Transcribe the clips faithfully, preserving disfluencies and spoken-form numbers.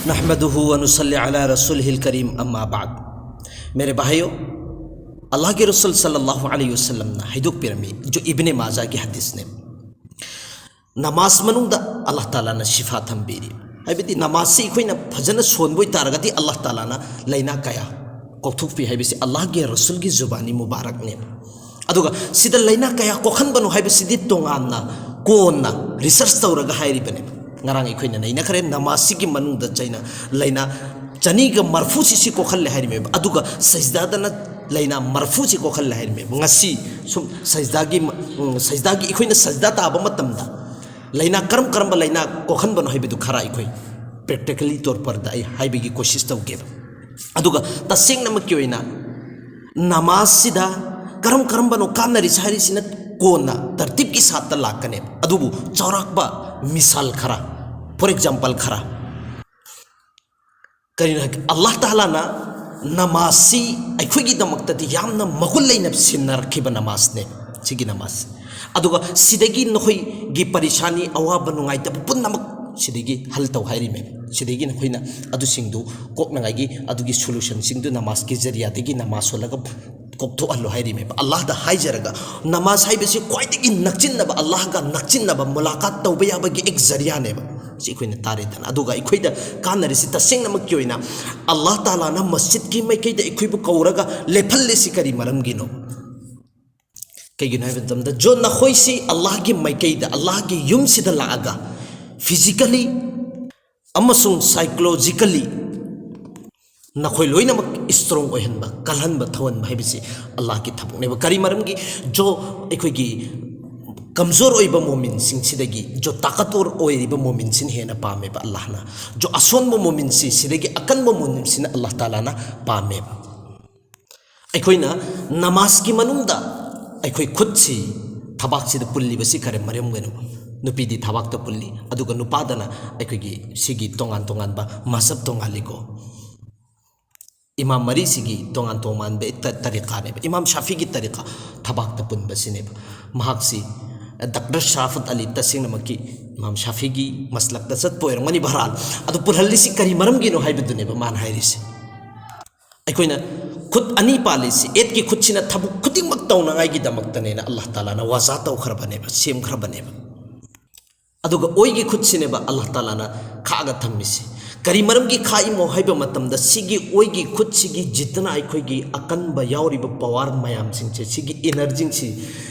نحمده ونصلي على رسوله الكريم، أما بعد. मेरे भाइयों, अल्लाह के रसूल सल्लल्लाहु अलैहि वसल्लम ꯅ ꯍꯥꯏꯗꯣꯛꯄꯤꯔꯝꯃꯤ, जो इब्ने माजा की हदीस ने, ꯅꯃꯥꯖ ꯃꯅꯨꯡꯗ ꯑꯜꯂꯥꯍ ꯇꯥꯂꯥꯅ ꯁꯤꯐꯥ ꯊꯝꯕꯤꯔꯤ꯫ ꯍꯥꯏꯕꯗꯤ ꯅꯃꯥꯖꯁꯤ ꯑꯩꯈꯣꯏꯅ ꯐꯖꯅ ꯁꯣꯟꯕ ꯑꯣꯏꯇꯥꯔꯒꯗꯤ ꯑꯜꯂꯥꯍ ꯇꯥꯂꯥꯅ ꯂꯥꯏꯅꯥ ꯀꯌꯥ ꯀꯣꯛꯊꯣꯛꯄꯤ ꯍꯥꯏꯕꯁꯤ ꯑꯜꯂꯥꯍꯒꯤ ꯔꯁꯨꯜꯒꯤ ꯖꯨꯕꯥꯅꯤ ꯃꯨꯕꯥꯔꯛꯅꯦꯕ꯫ ꯑꯗꯨꯒ ꯁꯤꯗ ꯂꯥꯏꯅꯥ ꯀꯌꯥ ꯀꯣꯛꯍꯟꯕꯅꯣ ꯍꯥꯏꯕꯁꯤꯗꯤ ꯇꯣꯉꯥꯟꯅ ꯀꯣꯟꯅ ꯔꯤꯁꯔꯁ ꯇꯧꯔꯒ ꯍꯥꯏꯔꯤꯕꯅꯦꯕ꯫ ꯉꯔꯥꯡ ꯑꯩꯈꯣꯏꯅ ꯅꯩꯅꯈ꯭ꯔꯦ, ꯅꯃꯥꯖꯁꯤꯒꯤ ꯃꯅꯨꯡꯗ ꯆꯩꯅ ꯂꯥꯏꯅꯥ ꯆꯅꯤꯒ ꯃꯔꯐꯨꯁꯤ ꯁꯤ ꯀꯣꯛꯍꯜꯂꯦ ꯍꯥꯏꯔꯤꯃꯦꯕ, ꯑꯗꯨꯒ ꯁꯖꯗꯥꯗꯅ ꯂꯥꯏꯅꯥ ꯃꯔꯐꯨꯁꯤ ꯀꯣꯛꯍꯜꯂꯦ ꯍꯥꯏꯔꯤꯃꯦꯕ꯫ ꯉꯁꯤ ꯁꯨꯝ ꯁꯖꯗꯥꯒꯤ ꯃ-, ꯎꯝ, ꯁꯖꯗꯥꯒꯤ, ꯑꯩꯈꯣꯏꯅ ꯁꯖꯗꯥ ꯇꯥꯕ ꯃꯇꯝꯗ ꯂꯥꯏꯅꯥ ꯀꯔꯝ ꯀꯔꯝꯕ ꯂꯥꯏꯅꯥ ꯀꯣꯛꯍꯟꯕꯅꯣ ꯍꯥꯏꯕꯗꯨ ꯈꯔ ꯑꯩꯈꯣꯏ ꯄ꯭ꯔꯦꯛꯇꯤꯀꯦꯜꯂꯤ ꯇꯣꯔ ꯄꯔꯗ ꯑꯩ ꯍꯥꯏꯕꯒꯤ ꯀꯣꯁꯤꯁ ꯇꯧꯒꯦꯕ꯫ ꯑꯗꯨꯒ ꯇꯁꯦꯡꯅꯃꯛꯀꯤ ꯑꯣꯏꯅ ꯅꯃꯥꯖꯁꯤꯗ ꯀꯔꯝ ꯀꯔꯝꯕꯅꯣ ꯀꯥꯟꯅꯔꯤꯁꯦ ꯍꯥꯏꯔꯤꯁꯤꯅ ꯀꯣꯟꯅ ꯇꯔꯇꯤꯞꯀꯤ ꯁꯥꯠꯇ ꯂꯥꯛꯀꯅꯦꯕ꯫ ꯑꯗꯨꯕꯨ ꯆꯥꯎꯔꯥꯛꯄ ꯃꯤꯁꯥꯜ ꯈꯔ, ꯐꯣꯔ ꯑꯦꯛꯖꯥꯝꯄꯜ ꯈꯔ, ꯀꯔꯤꯅꯣ ꯍꯥꯏ, ꯑꯜꯂꯥꯍ ꯇꯥꯂꯥꯅ ꯅꯃꯥꯖꯁꯤ ꯑꯩꯈꯣꯏꯒꯤꯗꯃꯛꯇꯗꯤ ꯌꯥꯝꯅ ꯃꯒꯨꯟ ꯂꯩꯅ ꯁꯤꯟꯅꯔꯛꯈꯤꯕ ꯅꯃꯥꯖꯅꯦ, ꯁꯤꯒꯤ ꯅꯃꯥꯖꯁꯤ꯫ ꯑꯗꯨꯒ ꯁꯤꯗꯒꯤ ꯅꯈꯣꯏꯒꯤ ꯄꯔꯤꯁꯥꯅꯤ, ꯑꯋꯥꯕ, ꯅꯨꯡꯉꯥꯏꯇꯕ ꯄꯨꯝꯅꯃꯛ ꯁꯤꯗꯒꯤ ꯍꯜ ꯇꯧ ꯍꯥꯏꯔꯤꯃꯦ꯫ ꯁꯤꯗꯒꯤ ꯅꯈꯣꯏꯅ ꯑꯗꯨꯁꯤꯡꯗꯨ ꯀꯣꯛꯅꯉꯥꯏꯒꯤ ꯑꯗꯨꯒꯤ ꯁꯣꯂꯨꯁꯟꯁꯤꯡꯗꯨ ꯅꯃꯥꯖꯀꯤ ꯖꯔꯤꯌꯥꯗꯒꯤ ꯅꯃꯥꯖ ꯁꯣꯜꯂꯒ ꯀꯣꯛꯊꯣꯛꯍꯜꯂꯣ ꯍꯥꯏꯔꯤꯃꯦꯕ꯫ ꯑꯜꯂꯥꯍꯗ ꯍꯥꯏꯖꯔꯒ, ꯅꯃꯥꯖ ꯍꯥꯏꯕꯁꯤ ꯈ꯭ꯋꯥꯏꯗꯒꯤ ꯅꯛꯆꯤꯟꯅꯕ, ꯑꯜꯂꯥꯍꯒ ꯅꯛꯆꯤꯟꯅꯕ, ꯃꯨꯂꯥꯀꯥꯠ ꯇꯧꯕ ꯌꯥꯕꯒꯤ ꯑꯦꯛ ꯖꯔꯤꯌꯥꯅꯦꯕ꯫ ꯁꯤ ꯑꯩꯈꯣꯏꯅ ꯇꯥꯔꯦꯗꯅ꯫ ꯑꯗꯨꯒ ꯑꯩꯈꯣꯏꯗ ꯀꯥꯟꯅꯔꯤꯁꯤ ꯇꯁꯦꯡꯅꯃꯛꯀꯤ ꯑꯣꯏꯅ ꯑꯜꯂꯥꯍ ꯇꯥꯂꯥꯅ ꯃꯁꯖꯤꯗꯀꯤ ꯃꯥꯏꯀꯩꯗ ꯑꯩꯈꯣꯏꯕꯨ ꯀꯧꯔꯒ ꯂꯦꯞꯍꯜꯂꯤꯁꯤ ꯀꯔꯤ ꯃꯔꯝꯒꯤꯅꯣ? ꯀꯩꯒꯤꯅꯣ ꯍꯥꯏꯕ ꯃꯇꯝꯗ, ꯖꯣ, ꯅꯈꯣꯏꯁꯤ ꯑꯜꯂꯥꯍꯒꯤ ꯃꯥꯏꯀꯩꯗ, ꯑꯜꯂꯥꯍꯒꯤ ꯌꯨꯝꯁꯤꯗ ꯂꯥꯛꯑꯒ ꯐꯤꯖꯤꯀꯦꯜꯂꯤ ꯑꯃꯁꯨꯡ ꯁꯥꯏꯀꯣꯂꯣꯖꯤꯀꯦꯜꯂꯤ ꯅꯈꯣꯏ ꯂꯣꯏꯅꯃꯛ ꯏꯁꯇ꯭ꯔꯣꯡ ꯑꯣꯏꯍꯟꯕ, ꯀꯜꯍꯟꯕ, ꯊꯧꯍꯟꯕ ꯍꯥꯏꯕꯁꯤ ꯑꯜꯂꯥꯍꯒꯤ ꯊꯕꯛꯅꯦꯕ꯫ ꯀꯔꯤ ꯃꯔꯝꯒꯤ? ꯖꯣ, ꯑꯩꯈꯣꯏꯒꯤ ꯀꯝꯖꯣꯔ ꯑꯣꯏꯕ ꯃꯣꯃꯤꯟꯁꯤꯡꯁꯤꯗꯒꯤ ꯖꯣ ꯇꯥꯀꯠꯋꯔ ꯑꯣꯏꯔꯤꯕ ꯃꯣꯃꯤꯟꯁꯤꯅ ꯍꯦꯟꯅ ꯄꯥꯝꯃꯦꯕ ꯑꯜꯂꯥꯍꯅ꯫ ꯖꯣ ꯑꯁꯣꯟꯕ ꯃꯣꯃꯤꯟꯁꯤ ꯁꯤꯗꯒꯤ ꯑꯀꯟꯕ ꯃꯣꯃꯤꯟꯁꯤꯅ ꯑꯜꯂꯥꯍ ꯇꯥꯂꯥꯅ ꯄꯥꯝꯃꯦꯕ꯫ ꯑꯩꯈꯣꯏꯅ ꯅꯃꯥꯖꯀꯤ ꯃꯅꯨꯡꯗ ꯑꯩꯈꯣꯏ ꯈꯨꯠꯁꯤ ꯊꯕꯥꯛꯁꯤꯗ ꯄꯨꯜꯂꯤꯕꯁꯤ ꯀꯔꯤ ꯃꯔꯝꯒꯤꯅꯣ? ꯅꯨꯄꯤꯗꯤ ꯊꯕꯥꯛꯇ ꯄꯨꯜꯂꯤ, ꯑꯗꯨꯒ ꯅꯨꯄꯥꯗꯅ ꯑꯩꯈꯣꯏꯒꯤ ꯁꯤꯒꯤ ꯇꯣꯉꯥꯟ ꯇꯣꯉꯥꯟꯕ ꯃꯖꯍꯕ ꯇꯣꯉꯥꯜꯂꯤꯀꯣ꯫ ꯏꯃꯥꯝ ꯃꯔꯤꯁꯤꯒꯤ ꯇꯣꯉꯥꯟ ꯇꯣꯉꯥꯟꯕ ꯇ-, ꯇꯔꯤꯀꯥꯅꯦꯕ꯫ ꯏꯃꯥꯝ ꯁꯥꯐꯤꯒꯤ ꯇꯔꯤꯀꯥ ꯊꯕꯥꯛꯇ ꯄꯨꯟꯕꯁꯤꯅꯦꯕ꯫ ꯃꯍꯥꯛꯁꯤ ꯗꯥꯛꯇꯔ ꯁꯥꯐꯠ ꯑꯂꯤ ꯇꯁꯦꯡꯅꯃꯛꯀꯤ ꯏꯃꯥꯝ ꯁꯥꯐꯤꯒꯤ ꯃꯁꯂꯛꯇ ꯆꯠꯄ ꯑꯣꯏꯔꯝꯒꯅꯤ꯫ ꯕꯍꯔꯥꯜ, ꯑꯗꯨ ꯄꯨꯜꯍꯜꯂꯤꯁꯤ ꯀꯔꯤ ꯃꯔꯝꯒꯤꯅꯣ ꯍꯥꯏꯕꯗꯨꯅꯦꯕ ꯃꯥꯅ ꯍꯥꯏꯔꯤꯁꯦ꯫ ꯑꯩꯈꯣꯏꯅ ꯈꯨꯠ ꯑꯅꯤ ꯄꯥꯜꯂꯤꯁꯤ, ꯑꯦꯠꯀꯤ ꯈꯨꯠꯁꯤꯅ ꯊꯕꯛ ꯈꯨꯗꯤꯡꯃꯛ ꯇꯧꯅꯉꯥꯏꯒꯤꯗꯃꯛꯇꯅꯦꯅ ꯑꯜꯂꯥꯍ ꯇꯥꯂꯥꯅ ꯋꯥꯖꯥ ꯇꯧꯈ꯭ꯔꯕꯅꯦꯕ, ꯁꯦꯝꯈ꯭ꯔꯕꯅꯦꯕ꯫ ꯑꯗꯨꯒ ꯑꯣꯏꯒꯤ ꯈꯨꯠꯁꯤꯅꯦꯕ ꯑꯜꯂꯥꯍ ꯇꯥꯂꯥꯅ ꯈꯥꯛꯑꯒ ꯊꯝꯃꯤꯁꯤ꯫ ꯀꯔꯤ ꯃꯔꯝꯒꯤ ꯈꯥꯛꯏꯃꯣ ꯍꯥꯏꯕ ꯃꯇꯝꯗ, ꯁꯤꯒꯤ ꯑꯣꯏꯒꯤ ꯈꯨꯠꯁꯤꯒꯤ ꯖꯤꯠꯇꯅ ꯑꯩꯈꯣꯏꯒꯤ ꯑꯀꯟꯕ ꯌꯥꯎꯔꯤꯕ ꯄꯋꯥꯔ ꯃꯌꯥꯝꯁꯤꯡꯁꯦ, ꯁꯤꯒꯤ ꯏꯅꯔꯖꯤꯁꯤ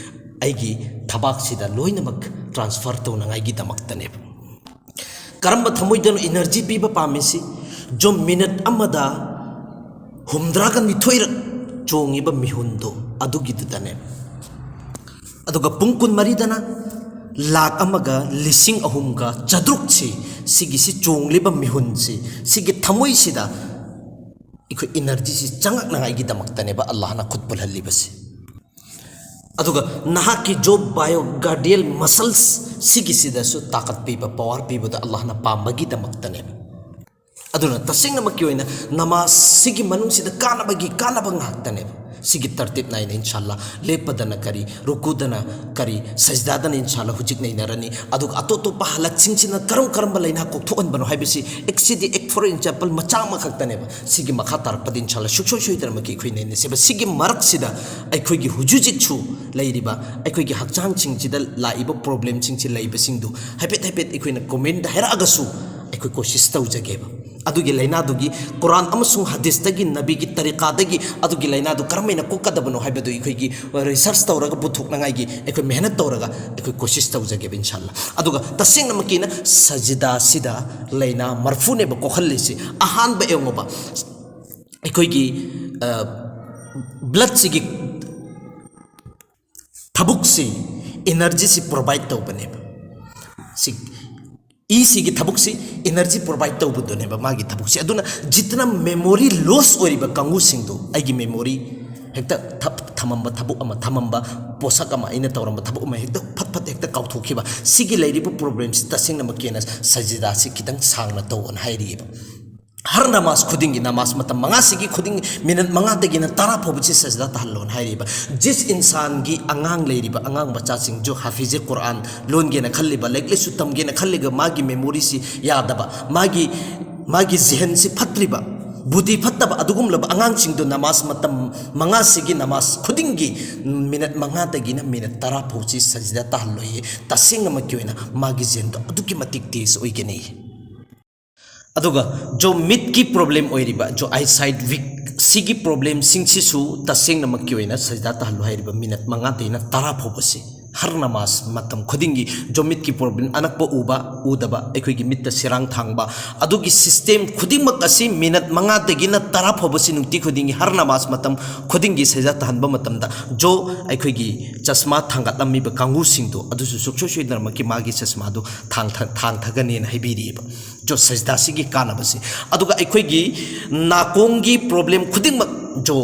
ꯑꯩꯒꯤ ꯊꯕꯥꯛꯁꯤꯗ ꯂꯣꯏꯅꯃꯛ ꯇ꯭ꯔꯥꯟꯁꯐꯔ ꯇꯧꯅꯉꯥꯏꯒꯤꯗꯃꯛꯇꯅꯦꯕ꯫ ꯀꯔꯝꯕ ꯊꯃꯣꯏꯗꯅꯣ ꯏꯅꯔꯖꯤ ꯄꯤꯕ ꯄꯥꯝꯃꯤꯁꯤ? ꯖꯣ ꯃꯤꯅꯠ ꯑꯃꯗ ꯍꯨꯝꯗ꯭ꯔꯥꯒ ꯅꯤꯊꯣꯏꯔꯛ ꯆꯣꯡꯉꯤꯕ ꯃꯤꯍꯨꯟꯗꯣ, ꯑꯗꯨꯒꯤꯗꯨꯗꯅꯦ꯫ ꯑꯗꯨꯒ ꯄꯨꯡ ꯀꯨꯟꯃꯔꯤꯗꯅ ꯂꯥꯛ ꯑꯃꯒ ꯂꯤꯁꯤꯡ ꯑꯍꯨꯝꯒ ꯆꯥꯇ꯭ꯔꯨꯛꯁꯤ, ꯁꯤꯒꯤꯁꯤ ꯆꯣꯡꯂꯤꯕ ꯃꯤꯍꯨꯟꯁꯤ, ꯁꯤꯒꯤ ꯊꯃꯣꯏꯁꯤꯗ ꯑꯩꯈꯣꯏ ꯏꯅꯔꯖꯤꯁꯤ ꯆꯪꯉꯛꯅꯉꯥꯏꯒꯤꯗꯃꯛꯇꯅꯦꯕ ꯑꯜꯂꯥꯍꯅ ꯈꯨꯠ ꯄꯨꯜꯍꯜꯂꯤꯕꯁꯤ꯫ ꯑꯗꯨꯒ ꯅꯍꯥꯛꯀꯤ ꯖꯣ ꯃꯥꯏꯑꯣꯀꯥꯔꯗꯤꯌꯦꯜ ꯃꯁꯜꯁ ꯁꯤꯒꯤꯁꯤꯗꯁꯨ ꯇꯥꯀꯠ ꯄꯤꯕ, ꯄꯋꯥꯔ ꯄꯤꯕꯗ ꯑꯜꯂꯥꯍꯅ ꯄꯥꯝꯕꯒꯤꯗꯃꯛꯇꯅꯦꯕ꯫ ꯑꯗꯨꯅ ꯇꯁꯦꯡꯅꯃꯛꯀꯤ ꯑꯣꯏꯅ ꯅꯃꯥꯖꯁꯤꯒꯤ ꯃꯅꯨꯡꯁꯤꯗ ꯀꯥꯟꯅꯕꯒꯤ ꯀꯥꯟꯅꯕ ꯉꯥꯛꯇꯅꯦꯕ꯫ ꯁꯤꯒꯤ ꯇꯔꯇꯤꯞ ꯅꯥꯏꯅ ꯏꯟꯁꯥꯜꯂꯥ, ꯂꯦꯞꯄꯗꯅ ꯀꯔꯤ, ꯔꯨꯀꯨꯗꯅ ꯀꯔꯤ, ꯁꯖꯗꯥꯗꯅ ꯏꯟꯁꯥꯜꯂꯥ ꯍꯧꯖꯤꯛ ꯅꯩꯅꯔꯅꯤ꯫ ꯑꯗꯨꯒ ꯑꯇꯣꯞ ꯑꯇꯣꯞꯄ ꯍꯥꯂꯠꯁꯤꯡꯁꯤꯅ ꯀꯔꯝ ꯀꯔꯝꯕ ꯂꯥꯏꯅꯥ ꯀꯣꯛꯊꯣꯛꯍꯟꯕꯅꯣ ꯍꯥꯏꯕꯁꯤ ꯑꯦꯛꯁꯤꯗꯤ ꯑꯦꯛ, ꯐꯣꯔ ꯑꯦꯛꯖꯥꯝꯄꯜ ꯃꯆꯥ ꯑꯃꯈꯛꯇꯅꯦꯕ꯫ ꯁꯤꯒꯤ ꯃꯈꯥ ꯇꯥꯔꯛꯄꯗ ꯏꯟꯁꯥꯜꯂꯥ ꯁꯨꯡꯁꯣꯏ ꯁꯣꯏꯗꯅꯃꯛꯀꯤ ꯑꯩꯈꯣꯏ ꯅꯩꯅꯁꯦꯕ꯫ ꯁꯤꯒꯤ ꯃꯔꯛꯁꯤꯗ ꯑꯩꯈꯣꯏꯒꯤ ꯍꯧꯖꯤꯛ ꯍꯧꯖꯤꯛꯁꯨ ꯂꯩꯔꯤꯕ ꯑꯩꯈꯣꯏꯒꯤ ꯍꯛꯆꯥꯡꯁꯤꯡꯁꯤꯗ ꯂꯥꯛꯏꯕ ꯄ꯭ꯔꯣꯕ꯭ꯂꯦꯝꯁꯤꯡꯁꯤ ꯂꯩꯕꯁꯤꯡꯗꯨ ꯍꯥꯏꯐꯦꯠ ꯍꯥꯏꯐꯦꯠ ꯑꯩꯈꯣꯏꯅ ꯀꯣꯃꯦꯟꯗ ꯍꯥꯏꯔꯛꯑꯒꯁꯨ ꯑꯩꯈꯣꯏ ꯀꯣꯁꯤꯁ ꯇꯧꯖꯒꯦꯕ꯫ ꯑꯗꯨꯒꯤ ꯂꯥꯏꯅꯥꯗꯨꯒꯤ ꯀꯨꯔꯥꯟ ꯑꯃꯁꯨꯡ ꯍꯗꯤꯁꯇꯒꯤ, ꯅꯕꯤꯒꯤ ꯇꯔꯤꯀꯥꯗꯒꯤ ꯑꯗꯨꯒꯤ ꯂꯥꯏꯅꯥꯗꯨ ꯀꯔꯝꯍꯥꯏꯅ ꯀꯣꯛꯀꯗꯕꯅꯣ ꯍꯥꯏꯕꯗꯨ ꯑꯩꯈꯣꯏꯒꯤ ꯔꯤꯁꯔꯁ ꯇꯧꯔꯒ ꯄꯨꯊꯣꯛꯅꯉꯥꯏꯒꯤ ꯑꯩꯈꯣꯏ ꯃꯦꯍꯅꯠ ꯇꯧꯔꯒ ꯑꯩꯈꯣꯏ ꯀꯣꯁꯤꯁ ꯇꯧꯖꯒꯦꯕ ꯏꯟꯁꯥꯜꯂꯥ꯫ ꯑꯗꯨꯒ ꯇꯁꯦꯡꯅꯃꯛꯀꯤꯅ ꯁꯖꯤꯗꯥꯁꯤꯗ ꯂꯥꯏꯅꯥ ꯃꯔꯐꯨꯅꯦꯕ ꯀꯣꯛꯍꯜꯂꯤꯁꯤ꯫ ꯑꯍꯥꯟꯕ ꯌꯦꯡꯉꯣꯕ, ꯑꯩꯈꯣꯏꯒꯤ, ꯑ, ꯕ꯭ꯂꯠꯁꯤꯒꯤ ꯊꯕꯛꯁꯤ, ꯏꯅꯔꯖꯤꯁꯤ ꯄ꯭ꯔꯣꯚꯥꯏꯠ ꯇꯧꯕꯅꯦꯕ꯫ ꯁꯤ ꯏꯁꯤꯒꯤ ꯊꯕꯛꯁꯤ ꯏꯅꯔꯖꯤ ꯄ꯭ꯔꯣꯚꯥꯏꯠ ꯇꯧꯕꯗꯨꯅꯦꯕ ꯃꯥꯒꯤ ꯊꯕꯛꯁꯤ꯫ ꯑꯗꯨꯅ ꯖꯤꯠꯇꯅ ꯃꯦꯃꯣꯔꯤ ꯂꯣꯁ ꯑꯣꯏꯔꯤꯕ ꯀꯥꯡꯕꯨꯁꯤꯡꯗꯣ, ꯑꯩꯒꯤ ꯃꯦꯃꯣꯔꯤ ꯍꯦꯛꯇ ꯊꯞ-, ꯊꯝꯃꯝꯕ ꯊꯕꯛ ꯑꯃ, ꯊꯝꯃꯝꯕ ꯄꯣꯠꯁꯛ ꯑꯃ, ꯑꯩꯅ ꯇꯧꯔꯝꯕ ꯊꯕꯛ ꯑꯃ ꯍꯦꯛꯇ ꯐꯠ ꯐꯠ ꯍꯦꯛꯇ ꯀꯥꯎꯊꯣꯛꯈꯤꯕ, ꯁꯤꯒꯤ ꯂꯩꯔꯤꯕ ꯄ꯭ꯔꯣꯕ꯭ꯂꯦꯝꯁꯤ ꯇꯁꯦꯡꯅꯃꯛꯀꯤ ꯑꯣꯏꯅ ꯁꯖꯤꯗꯥꯁꯤ ꯈꯤꯇꯪ ꯁꯥꯡꯅ ꯇꯧꯑꯣꯅ ꯍꯥꯏꯔꯤꯑꯕ꯫ ꯍꯔ ꯅꯃꯥꯖ ꯈꯨꯗꯤꯡꯒꯤ, ꯅꯃꯥꯖ ꯃꯇꯝ ꯃꯉꯥꯁꯤꯒꯤ ꯈꯨꯗꯤꯡ ꯃꯤꯅꯠ ꯃꯉꯥꯗꯒꯤꯅ ꯇꯔꯥ ꯐꯥꯎꯕꯁꯤ ꯁꯖꯗꯥ ꯇꯥꯍꯜꯂꯣꯅ ꯍꯥꯏꯔꯤꯕ꯫ ꯖꯤꯁ ꯏꯟꯁꯥꯟꯒꯤ ꯑꯉꯥꯡ ꯂꯩꯔꯤꯕ, ꯑꯉꯥꯡ ꯃꯆꯥꯁꯤꯡꯁꯨ ꯍꯥꯐꯤꯖꯦ ꯀꯨꯔꯥꯟ ꯂꯣꯟꯒꯦꯅ ꯈꯜꯂꯤꯕ, ꯂꯥꯏꯔꯤꯛ ꯂꯥꯏꯁꯨ ꯇꯝꯒꯦꯅ ꯈꯜꯂꯤꯒ ꯃꯥꯒꯤ ꯃꯦꯃꯣꯔꯤꯁꯤ ꯌꯥꯗꯕ, ꯃꯥꯒꯤ, ꯃꯥꯒꯤ ꯖꯤꯍꯟꯁꯤ ꯐꯠꯇ꯭ꯔꯤꯕ, ꯕꯨꯙꯤ ꯐꯠꯇꯕ ꯑꯗꯨꯒꯨꯝꯂꯕ ꯑꯉꯥꯡꯁꯤꯡꯗꯨ ꯅꯃꯥꯖ ꯃꯇꯝ ꯃꯉꯥꯁꯤꯒꯤ ꯅꯃꯥꯖ ꯈꯨꯗꯤꯡꯒꯤ ꯃꯤꯅꯠ ꯃꯉꯥꯗꯒꯤꯅ ꯃꯤꯅꯠ ꯇꯔꯥ ꯐꯥꯎꯁꯤ ꯁꯖꯗꯥ ꯇꯥꯍꯜꯂꯣꯏꯌꯦ꯫ ꯇꯁꯦꯡꯅꯃꯛꯀꯤ ꯑꯣꯏꯅ ꯃꯥꯒꯤ ꯖꯤꯍꯟꯗꯣ ꯑꯗꯨꯛꯀꯤ ꯃꯇꯤꯛ ꯇꯦꯖ ꯑꯣꯏꯒꯅꯤ꯫ ꯑꯗꯨꯒ ꯖꯣ ꯃꯤꯠꯀꯤ ꯄ꯭ꯔꯣꯕ꯭ꯂꯦꯝ ꯑꯣꯏꯔꯤꯕ, ꯖꯣ ꯑꯥꯏꯁꯥꯏꯠ ꯋꯤꯛ, ꯁꯤꯒꯤ ꯄ꯭ꯔꯣꯕ꯭ꯂꯦꯝꯁꯤꯡꯁꯤꯁꯨ ꯇꯁꯦꯡꯅꯃꯛꯀꯤ ꯑꯣꯏꯅ ꯁꯖꯗꯥ ꯇꯥꯍꯜꯂꯨ ꯍꯥꯏꯔꯤꯕ ꯃꯤꯅꯠ ꯃꯉꯥꯗꯩꯅ ꯇꯔꯥ ꯐꯥꯎꯕꯁꯤ ꯍꯔ ꯅꯃꯥꯖ ꯃꯇꯝ ꯈꯨꯗꯤꯡꯒꯤ ꯖꯣ ꯃꯤꯠꯀꯤ ꯄ꯭ꯔꯣꯕ꯭ꯂꯦꯝ, ꯑꯅꯛꯄ ꯎꯕ, ꯎꯗꯕ, ꯑꯩꯈꯣꯏꯒꯤ ꯃꯤꯠꯇ ꯁꯤꯔꯥꯡ ꯊꯥꯡꯕ, ꯑꯗꯨꯒꯤ ꯁꯤꯁꯇꯦꯝ ꯈꯨꯗꯤꯡꯃꯛ ꯑꯁꯤ ꯃꯤꯅꯠ ꯃꯉꯥꯗꯒꯤꯅ ꯇꯔꯥ ꯐꯥꯎꯕꯁꯤ ꯅꯨꯡꯇꯤ ꯈꯨꯗꯤꯡꯒꯤ ꯍꯔ ꯅꯃꯥꯖ ꯃꯇꯝ ꯈꯨꯗꯤꯡꯒꯤ ꯁꯖꯗꯥ ꯇꯥꯍꯟꯕ ꯃꯇꯝꯗ ꯖꯣ ꯑꯩꯈꯣꯏꯒꯤ ꯆꯁꯃꯥ ꯊꯥꯡꯒꯠꯂꯝꯃꯤꯕ ꯀꯥꯡꯕꯨꯁꯤꯡꯗꯣ ꯑꯗꯨꯁꯨ ꯁꯨꯡꯁꯣꯏ ꯁꯣꯏꯗꯅꯃꯛꯀꯤ ꯃꯥꯒꯤ ꯆꯁꯃꯥꯗꯨ ꯊꯥꯡꯊ-, ꯊꯥꯡꯊꯒꯅꯦꯅ ꯍꯥꯏꯕꯤꯔꯤꯑꯕ꯫ ꯖꯣ ꯁꯖꯗꯥꯁꯤꯒꯤ ꯀꯥꯟꯅꯕꯁꯦ꯫ ꯑꯗꯨꯒ ꯑꯩꯈꯣꯏꯒꯤ ꯅꯥꯀꯣꯡꯒꯤ ꯄ꯭ꯔꯣꯕ꯭ꯂꯦꯝ ꯈꯨꯗꯤꯡꯃꯛ ꯖꯣ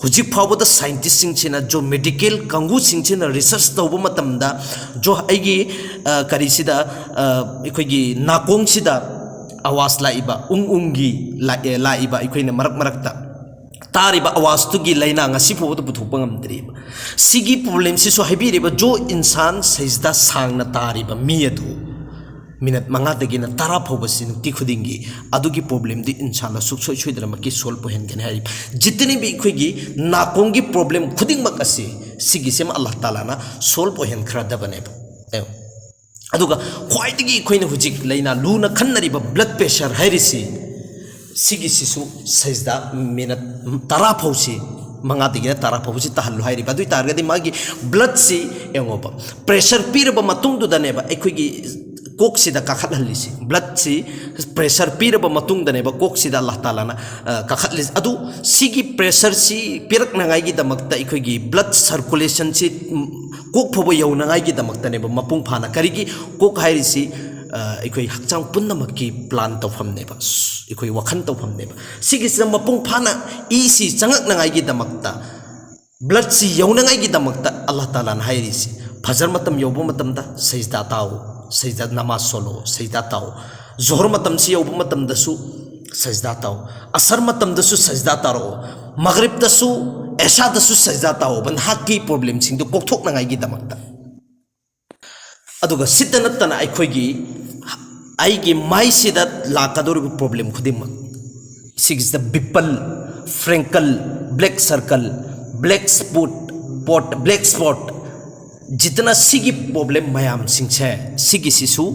ꯍꯧꯖꯤꯛ ꯐꯥꯎꯕꯗ ꯁꯥꯏꯟꯇꯤꯁꯁꯤꯡꯁꯤꯅ, ꯖꯣ ꯃꯦꯗꯤꯀꯦꯜ ꯀꯥꯡꯕꯨꯁꯤꯡꯁꯤꯅ ꯔꯤꯁꯔꯁ ꯇꯧꯕ ꯃꯇꯝꯗ ꯖꯣ ꯑꯩꯒꯤ, ꯑ, ꯀꯔꯤꯁꯤꯗ, ꯑ, ꯑꯩꯈꯣꯏꯒꯤ ꯅꯥꯀꯣꯡꯁꯤꯗ ꯑꯋꯥꯖ ꯂꯥꯛꯏꯕ, ꯎꯪ ꯎꯪꯒꯤ ꯂꯥꯛꯑꯦ, ꯂꯥꯛꯏꯕ ꯑꯩꯈꯣꯏꯅ ꯃꯔꯛ ꯃꯔꯛꯇ ꯇꯥꯔꯤꯕ ꯑꯋꯥꯖꯇꯨꯒꯤ ꯂꯥꯏꯅꯥ ꯉꯁꯤ ꯐꯥꯎꯕꯗ ꯄꯨꯊꯣꯛꯄ ꯉꯝꯗ꯭ꯔꯤꯕ꯫ ꯁꯤꯒꯤ ꯄ꯭ꯔꯣꯕ꯭ꯂꯦꯝꯁꯤꯁꯨ ꯍꯥꯏꯕꯤꯔꯤꯕ ꯖꯣ ꯏꯟꯁꯥꯟ ꯁꯩꯖꯗꯥ ꯁꯥꯡꯅ ꯇꯥꯔꯤꯕ ꯃꯤ ꯑꯗꯨ ꯃꯤꯅꯠ ꯃꯉꯥꯗꯒꯤꯅ ꯇꯔꯥ ꯐꯥꯎꯕꯁꯤ ꯅꯨꯡꯇꯤ ꯈꯨꯗꯤꯡꯒꯤ ꯑꯗꯨꯒꯤ ꯄ꯭ꯔꯣꯕ꯭ꯂꯦꯝꯗꯨ ꯏꯟꯁꯥꯟꯅ ꯁꯨꯡꯁꯣꯏ ꯁꯣꯏꯗꯅꯃꯛꯀꯤ ꯁꯣꯜꯕ ꯑꯣꯏꯍꯟꯒꯅꯤ ꯍꯥꯏꯔꯤꯕ꯫ ꯖꯤꯇꯅꯤ ꯚꯤ ꯑꯩꯈꯣꯏꯒꯤ ꯅꯥꯀꯣꯡꯒꯤ ꯄ꯭ꯔꯣꯕ꯭ꯂꯦꯝ ꯈꯨꯗꯤꯡꯃꯛ ꯑꯁꯤ ꯁꯤꯒꯤꯁꯤꯃ ꯑꯜꯂꯥꯍ ꯇꯥꯂꯥꯅ ꯁꯣꯜꯕ ꯑꯣꯏꯍꯟꯈ꯭ꯔꯗꯕꯅꯦꯕ꯫ ꯑꯦ꯫ ꯑꯗꯨꯒ ꯈ꯭ꯋꯥꯏꯗꯒꯤ ꯑꯩꯈꯣꯏꯅ ꯍꯧꯖꯤꯛ ꯂꯥꯏꯅꯥ ꯂꯨꯅ ꯈꯟꯅꯔꯤꯕ ꯕ꯭ꯂꯗ ꯄ꯭ꯔꯦꯁꯔ ꯍꯥꯏꯔꯤꯁꯤ, ꯁꯤꯒꯤꯁꯤꯁꯨ ꯁꯩꯖꯗꯥ ꯃꯤꯅꯠ ꯇꯔꯥ ꯐꯥꯎꯁꯤ, ꯃꯉꯥꯗꯒꯤꯅ ꯇꯔꯥ ꯐꯥꯎꯁꯤ ꯇꯥꯍꯜꯂꯨ ꯍꯥꯏꯔꯤꯕ꯫ ꯑꯗꯨ ꯑꯣꯏ ꯇꯥꯔꯒꯗꯤ ꯃꯥꯒꯤ ꯕ꯭ꯂꯗꯁꯤ ꯌꯦꯡꯉꯣꯕ, ꯄ꯭ꯔꯦꯁꯔ ꯄꯤꯔꯕ ꯃꯇꯨꯡꯗꯨꯗꯅꯦꯕ ꯑꯩꯈꯣꯏꯒꯤ ꯀꯣꯛꯁꯤꯗ ꯀꯥꯈꯠꯍꯜꯂꯤꯁꯤ꯫ ꯕ꯭ꯂꯗꯁꯤ ꯄ꯭ꯔꯦꯁꯔ ꯄꯤꯔꯕ ꯃꯇꯨꯡꯗꯅꯦꯕ ꯀꯣꯛꯁꯤꯗ ꯑꯜꯂꯥꯍ ꯇꯥꯂꯥꯅ, ꯑ, ꯀꯥꯈꯠꯂꯤꯁꯤ꯫ ꯑꯗꯨ ꯁꯤꯒꯤ ꯄ꯭ꯔꯦꯁꯔꯁꯤ ꯄꯤꯔꯛꯅꯉꯥꯏꯒꯤꯗꯃꯛꯇ ꯑꯩꯈꯣꯏꯒꯤ ꯕ꯭ꯂꯗ ꯁꯔꯀꯨꯂꯦꯁꯟꯁꯤ, ꯎꯝ, ꯀꯣꯛ ꯐꯥꯎꯕ ꯌꯧꯅꯉꯥꯏꯒꯤꯗꯃꯛꯇꯅꯦꯕ ꯃꯄꯨꯡ ꯐꯥꯅ꯫ ꯀꯔꯤꯒꯤ? ꯀꯣꯛ ꯍꯥꯏꯔꯤꯁꯤ, ꯑ, ꯑꯩꯈꯣꯏ ꯍꯛꯆꯥꯡ ꯄꯨꯝꯅꯃꯛꯀꯤ ꯄ꯭ꯂꯥꯟ ꯇꯧꯐꯝꯅꯦꯕ, ꯑꯩꯈꯣꯏ ꯋꯥꯈꯜ ꯇꯧꯐꯝꯅꯦꯕ꯫ ꯁꯤꯒꯤꯁꯤꯗ ꯃꯄꯨꯡ ꯐꯥꯅ ꯏꯁꯤ ꯆꯪꯉꯛꯅꯉꯥꯏꯒꯤꯗꯃꯛꯇ, ꯕ꯭ꯂꯗꯁꯤ ꯌꯧꯅꯉꯥꯏꯒꯤꯗꯃꯛꯇ ꯑꯜꯂꯥꯍ ꯇꯥꯂꯥꯅ ꯍꯥꯏꯔꯤꯁꯤ, ꯐꯖꯔ ꯃꯇꯝ ꯌꯧꯕ ꯃꯇꯝꯗ ꯁꯩꯖꯗꯥ ꯇꯥꯎ, ꯁꯩꯖꯗꯥ ꯅꯃꯥꯖ ꯁꯣꯜꯂꯣ, ꯁꯩꯖꯗꯥ ꯇꯥꯎ꯫ ꯖꯣꯍꯔ ꯃꯇꯝꯁꯤ ꯌꯧꯕ ꯃꯇꯝꯗꯁꯨ ꯁꯖꯗꯥ ꯇꯧ꯫ ꯑꯁꯔ ꯃꯇꯝꯗꯁꯨ ꯁꯖꯗꯥ ꯇꯧꯔꯛꯑꯣ꯫ ꯃꯒꯔꯤꯕꯇꯁꯨ, ꯑꯦꯁꯥꯗꯁꯨ ꯁꯖꯗꯥ ꯇꯧꯕ, ꯅꯍꯥꯛꯀꯤ ꯄ꯭ꯔꯣꯕ꯭ꯂꯦꯝꯁꯤꯡꯗꯨ ꯀꯣꯛꯊꯣꯛꯅꯉꯥꯏꯒꯤꯗꯃꯛꯇ꯫ ꯑꯗꯨꯒ ꯁꯤꯇ ꯅꯠꯇꯅ ꯑꯩꯈꯣꯏꯒꯤ, ꯑꯩꯒꯤ ꯃꯥꯏꯁꯤꯗ ꯂꯥꯛꯀꯗꯧꯔꯤꯕ ꯄ꯭ꯔꯣꯕ꯭ꯂꯦꯝ ꯈꯨꯗꯤꯡꯃꯛ, ꯁꯤꯒꯤꯁꯤꯗ pimple, freckle, black circle, black spot, spot, black spot, ꯖꯤꯇꯅ ꯁꯤꯒꯤ ꯄ꯭ꯔꯣꯕ꯭ꯂꯦꯝ ꯃꯌꯥꯝꯁꯤꯡꯁꯦ, ꯁꯤꯒꯤꯁꯤꯁꯨ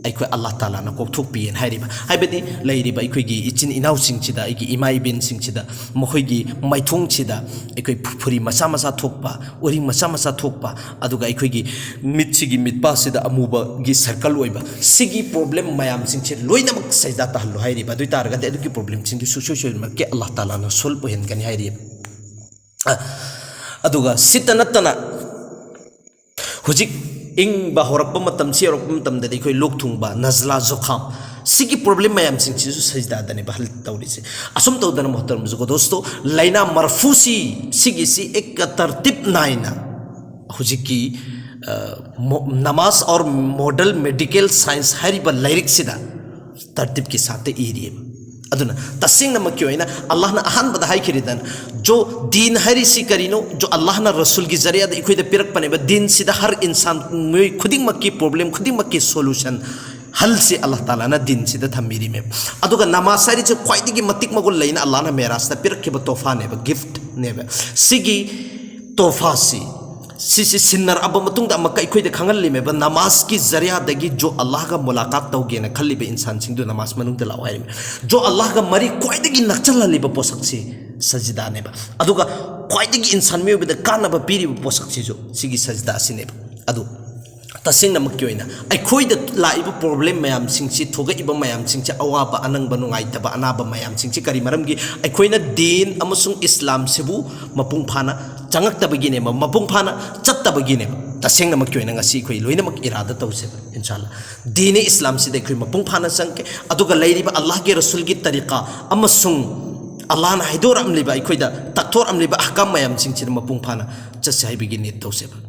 ꯑꯩꯈꯣꯏ ꯑꯜꯂꯥꯍ ꯇꯥꯂꯥꯅ ꯀꯣꯛꯊꯣꯛꯄꯤꯌꯦꯅ ꯍꯥꯏꯔꯤꯕ꯫ ꯍꯥꯏꯕꯗꯤ ꯂꯩꯔꯤꯕ ꯑꯩꯈꯣꯏꯒꯤ ꯏꯆꯤꯟ ꯏꯅꯥꯎꯁꯤꯡꯁꯤꯗ, ꯑꯩꯒꯤ ꯏꯃꯥ ꯏꯕꯦꯟꯁꯤꯡꯁꯤꯗ, ꯃꯈꯣꯏꯒꯤ ꯃꯥꯏꯊꯣꯡꯁꯤꯗ ꯑꯩꯈꯣꯏ ꯐꯨ-, ꯐꯨꯔꯤ ꯃꯆꯥ ꯃꯆꯥ ꯊꯣꯛꯄ, ꯎꯔꯤꯡ ꯃꯆꯥ ꯃꯆꯥ ꯊꯣꯛꯄ, ꯑꯗꯨꯒ ꯑꯩꯈꯣꯏꯒꯤ ꯃꯤꯠꯁꯤꯒꯤ ꯃꯤꯠꯄꯥꯁꯤꯗ ꯑꯃꯨꯕꯒꯤ ꯁꯔꯀꯜ ꯑꯣꯏꯕ, ꯁꯤꯒꯤ ꯄ꯭ꯔꯣꯕ꯭ꯂꯦꯝ ꯃꯌꯥꯝꯁꯤꯡꯁꯦ ꯂꯣꯏꯅꯃꯛ ꯁꯖꯗꯥ ꯇꯥꯍꯜꯂꯣ ꯍꯥꯏꯔꯤꯕ꯫ ꯑꯗꯨ ꯑꯣꯏ ꯇꯥꯔꯒꯗꯤ ꯑꯗꯨꯒꯤ ꯄ꯭ꯔꯣꯕ꯭ꯂꯦꯝꯁꯤꯡꯗꯨ ꯁꯨꯡꯁꯣꯏ ꯁꯣꯏꯗꯅꯃꯛꯀꯤ ꯑꯜꯂꯥꯍ ꯇꯥꯂꯥꯅ ꯁꯣꯜꯕ ꯑꯣꯏꯍꯟꯒꯅꯤ ꯍꯥꯏꯔꯤꯕ꯫ ꯑ, ꯑꯗꯨꯒ ꯁꯤꯇ ꯅꯠꯇꯅ ꯍꯧꯖꯤꯛ ꯏꯪꯕ ꯍꯧꯔꯛꯄ ꯃꯇꯝ, ꯁꯤ ꯌꯧꯔꯛꯄ ꯃꯇꯝꯗꯗꯤ ꯑꯩꯈꯣꯏ ꯂꯣꯛ ꯊꯨꯡꯕ, ꯅꯖꯂꯥ, ꯖꯨꯈꯥꯝ, ꯁꯤꯒꯤ ꯄ꯭ꯔꯣꯕ꯭ꯂꯦꯝ ꯃꯌꯥꯝꯁꯤꯡꯁꯤꯁꯨ ꯁꯖꯗꯥꯗꯅꯦꯕ ꯍꯜ ꯇꯧꯔꯤꯁꯦ꯫ ꯑꯁꯨꯝ ꯇꯧꯗꯅ ꯃꯣꯍꯇꯔꯝ ꯖꯨꯒꯣ ꯗꯣꯁꯇꯣ, ꯂꯥꯏꯅꯥ ꯃꯔꯐꯨꯁꯤ, ꯁꯤꯒꯤꯁꯤ ꯑꯦꯛꯀ ꯇꯔꯇꯤꯞ ꯅꯥꯏꯅ ꯍꯧꯖꯤꯛꯀꯤ, ꯑ, ꯃꯣ-, ꯅꯃꯥꯖ ꯑꯣꯔ ꯃꯣꯗꯔꯟ ꯃꯦꯗꯤꯀꯦꯜ ꯁꯥꯏꯟꯁ ꯍꯥꯏꯔꯤꯕ ꯂꯥꯏꯔꯤꯛꯁꯤꯗ ꯇꯔꯇꯤꯞꯀꯤ ꯁꯥꯠꯇ ꯏꯔꯤꯑꯕ꯫ ꯑꯗꯨꯅ ꯇꯁꯦꯡꯅꯃꯛꯀꯤ ꯑꯣꯏꯅ ꯑꯜꯂꯥꯍꯅ ꯑꯍꯥꯟꯕꯗ ꯍꯥꯏꯈꯤꯔꯤꯗꯅ, "ꯖꯣ ꯗꯤꯟ ꯍꯥꯏꯔꯤꯁꯤ ꯀꯔꯤꯅꯣ? ꯖꯣ ꯑꯜꯂꯥꯍꯅ ꯔꯁꯨꯜꯒꯤ ꯖꯔꯤꯌꯥꯗ ꯑꯩꯈꯣꯏꯗ ꯄꯤꯔꯛꯄꯅꯦꯕ꯫ ꯗꯤꯟꯁꯤꯗ ꯍꯔ ꯏꯟꯁꯥꯟ, ꯃꯤꯑꯣꯏ ꯈꯨꯗꯤꯡꯃꯛꯀꯤ ꯄ꯭ꯔꯣꯕ꯭ꯂꯦꯝ ꯈꯨꯗꯤꯡꯃꯛꯀꯤ ꯁꯣꯂꯨꯁꯟ, ꯍꯜꯁꯤ ꯑꯜꯂꯥꯍ ꯇꯥꯂꯥꯅ ꯗꯤꯟꯁꯤꯗ ꯊꯝꯕꯤꯔꯤꯃꯦꯕ"꯫ ꯑꯗꯨꯒ ꯅꯃꯥꯖ ꯍꯥꯏꯔꯤꯁꯦ ꯈ꯭ꯋꯥꯏꯗꯒꯤ ꯃꯇꯤꯛ ꯃꯒꯨꯟ ꯂꯩꯅ ꯑꯜꯂꯥꯍꯅ ꯃꯦꯔꯥꯖꯇ ꯄꯤꯔꯛꯈꯤꯕ ꯇꯣꯐꯥꯅꯦꯕ, ꯒꯤꯐ꯭ꯠꯅꯦꯕ꯫ ꯁꯤꯒꯤ ꯇꯣꯐꯥꯁꯤ, ꯁꯤꯁꯤ ꯁꯤꯟꯅꯔꯛꯑꯕ ꯃꯇꯨꯡꯗ ꯑꯃꯨꯛꯀ ꯑꯩꯈꯣꯏꯗ ꯈꯪꯍꯜꯂꯤꯃꯦꯕ, ꯅꯃꯥꯖꯀꯤ ꯖꯔꯤꯌꯥꯗꯒꯤ ꯖꯣ ꯑꯜꯂꯥꯍꯒ ꯃꯨꯂꯥꯀꯥꯠ ꯇꯧꯒꯦꯅ ꯈꯜꯂꯤꯕ ꯏꯟꯁꯥꯟꯁꯤꯡꯗꯨ ꯅꯃꯥꯖ ꯃꯅꯨꯡꯗ ꯂꯥꯛꯑꯣ ꯍꯥꯏꯔꯤꯃꯦ꯫ ꯖꯣ ꯑꯜꯂꯥꯍꯒ ꯃꯔꯤ ꯈ꯭ꯋꯥꯏꯗꯒꯤ ꯅꯛꯁꯜꯍꯜꯂꯤꯕ ꯄꯣꯠꯁꯛꯁꯤ ꯁꯖꯤꯗꯥꯅꯦꯕ꯫ ꯑꯗꯨꯒ ꯈ꯭ꯋꯥꯏꯗꯒꯤ ꯏꯟꯁꯥꯟ ꯃꯤꯑꯣꯏꯕꯗ ꯀꯥꯟꯅꯕ ꯄꯤꯔꯤꯕ ꯄꯣꯠꯁꯛꯁꯤꯁꯨ ꯁꯤꯒꯤ ꯁꯖꯤꯗꯥ ꯑꯁꯤꯅꯦꯕ꯫ ꯑꯗꯨ ꯇꯁꯦꯡꯅꯃꯛꯀꯤ ꯑꯣꯏꯅ ꯑꯩꯈꯣꯏꯗ ꯂꯥꯛꯏꯕ ꯄ꯭ꯔꯣꯕ꯭ꯂꯦꯝ ꯃꯌꯥꯝꯁꯤꯡꯁꯤ, ꯊꯣꯛꯂꯛꯏꯕ ꯃꯌꯥꯝꯁꯤꯡꯁꯦ, ꯑꯋꯥꯕ, ꯑꯅꯪꯕ, ꯅꯨꯡꯉꯥꯏꯇꯕ, ꯑꯅꯥꯕ ꯃꯌꯥꯝꯁꯤꯡꯁꯤ ꯀꯔꯤ ꯃꯔꯝꯒꯤ? ꯑꯩꯈꯣꯏꯅ ꯗꯤꯟ ꯑꯃꯁꯨꯡ ꯏꯁꯂꯥꯝꯁꯤꯕꯨ ꯃꯄꯨꯡ ꯐꯥꯅ ꯆꯪꯉꯛꯇꯕꯒꯤꯅꯦꯕ, ꯃꯄꯨꯡ ꯐꯥꯅ ꯆꯠꯇꯕꯒꯤꯅꯦꯕ꯫ ꯇꯁꯦꯡꯅꯃꯛꯀꯤ ꯑꯣꯏꯅ ꯉꯁꯤ ꯑꯩꯈꯣꯏ ꯂꯣꯏꯅꯃꯛ ꯏꯔꯥꯗ ꯇꯧꯁꯦꯕ, ꯏꯟꯁꯥ ꯑꯜꯂꯥ꯫ ꯗꯤꯟ ꯏꯁꯂꯥꯝꯁꯤꯗ ꯑꯩꯈꯣꯏ ꯃꯄꯨꯡ ꯐꯥꯅ ꯆꯪꯉꯛꯀꯦ, ꯑꯗꯨꯒ ꯂꯩꯔꯤꯕ ꯑꯜꯂꯥꯍꯒꯤ ꯔꯁꯨꯜꯒꯤ ꯇꯔꯤꯀꯥ ꯑꯃꯁꯨꯡ ꯑꯜꯂꯥꯍꯅ ꯍꯥꯏꯗꯣꯔꯛꯂꯤꯕ, ꯑꯩꯈꯣꯏꯗ ꯇꯥꯛꯊꯣꯔꯛꯂꯤꯕ ꯑꯍꯀꯥꯝ ꯃꯌꯥꯝꯁꯤꯡꯁꯤꯗ ꯃꯄꯨꯡ ꯐꯥꯅ ꯆꯠꯁꯦ ꯍꯥꯏꯕꯒꯤ ꯅꯤꯌꯠ ꯇꯧꯁꯦꯕ꯫